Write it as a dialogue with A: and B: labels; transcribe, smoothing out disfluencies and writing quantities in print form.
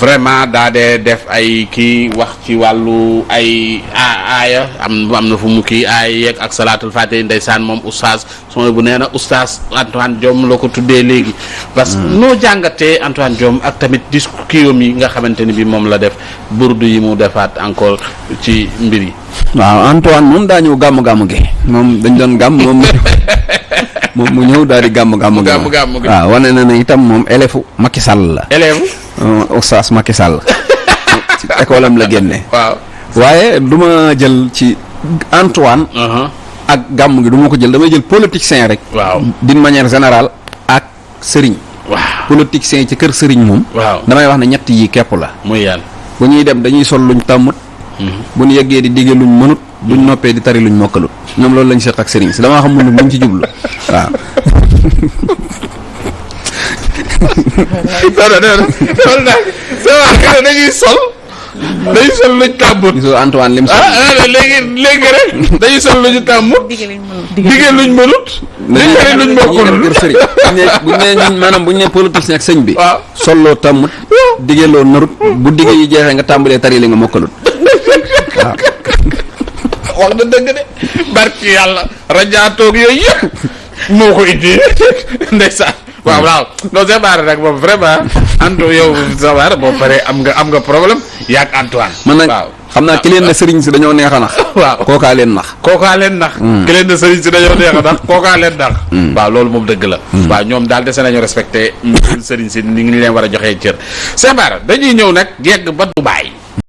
A: vraiment daa dee def ay kii wax ci wàllu ay aaya am na fu mu kii aaya yeeg ak salaatul fatiha ndeysaan moom oustaz bu nee na oustaz Antoine Diome la ko tuddee léegi parce que noo jàngatee Antoine Diome ak tamit discours kiiwam yi nga xamante ni bi moom la def burdu yi mu defaat encore ci mbir yi.
B: waaw Antoine moom daa ñëw gàmm gi moom dañ doon gàmm moom mu ñëw daal di gàmm gi waaw wane na ne itam moom élève Macky Sall la.
A: élève
B: oustaz Macky Sall ci école am la génne.
A: waaw
B: waaye du ma jël ci Antoine. ak gàmm gi du ma ko jël damay jël politicien rek.
A: waaw
B: d'une manière générale ak sëriñ.
A: waaw
B: politicien ci kër sëriñ moom.
A: waaw
B: damay wax ne ñett yi képp la.
A: muy yàlla
B: bu ñuy dem dañuy sol luñ tàmmut. bu ñu yeggee di digge luñ mënut. buñ noppee di tari luñ mokkalut. ñoom loolu lañ seq ak sëriñ si damaa xam lu ñu ci jublu waaw.
A: dañuy sol luñ tàmmut.
B: gisoo Antoine lim.
A: léegi rek dañuy sol luñu tàmmut. dige luñ mënut. dige luñ mokkalut.
B: kër sëriñ buñ ne maanaam buñ ne politicien ak sëñ bi.
A: waaw
B: solloo tàmmut. dige loo narut bu dige yi jeexee nga tàmbalee tari li nga mokkalut waaw.
A: wax na dëgg de barki yàlla rajaatoog yooyu yëpp moo ko indi ndeysaan waaw non c'est vrai rek moom vraiment Anto yow sabar boo paree am nga problème yaag Antoine
B: man nag xam naa ki leen na sëriñ si dañoo neex a nax
A: waaw
B: kookaa leen nax
A: ki leen na sëriñ si dañoo neex a nax kookaa leen nax waaw loolu moom dëgg la waaw ñoom daal dese nañu respecté sëriñ si ni ngi leen war a joxee cër c'est vrai dañuy ñëw nag yegg ba Dubaï